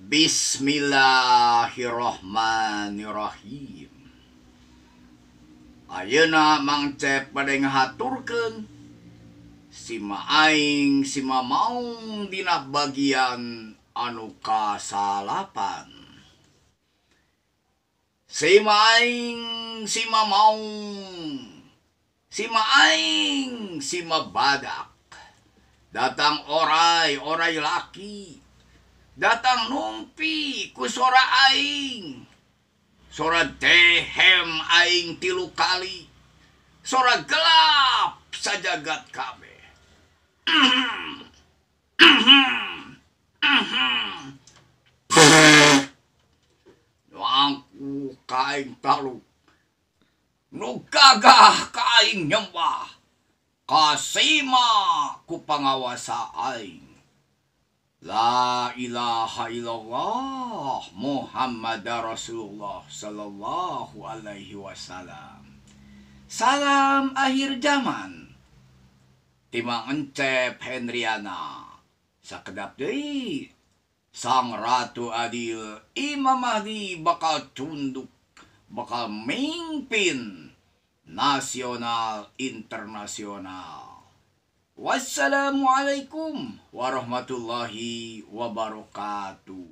Bismillahirrahmanirrahim. Ayeuna Mang Cep bade ngahaturkeun sima aing sima maung dina bagian anu kasalapan. Sima aing sima maung, sima aing sima badak. Datang orai, orai laki. Datang numpi ku sora aing. Sora dehem aing 3 kali. Sora gelap sajagat kabeh. Nu angkuh ka aing taluk. Nu gagah ka aing nyembah. Kasima ku pangawasa aing. La ilaha illallah Muhammad Rasulullah sallallahu alaihi wasallam. Salam akhir zaman. Timang Encep Hendriana. Sakedap deui Sang Ratu Adil Imam Mahdi bakal tunduk, bakal mimpin nasional internasional. Wassalamualaikum warahmatullahi wabarakatuh.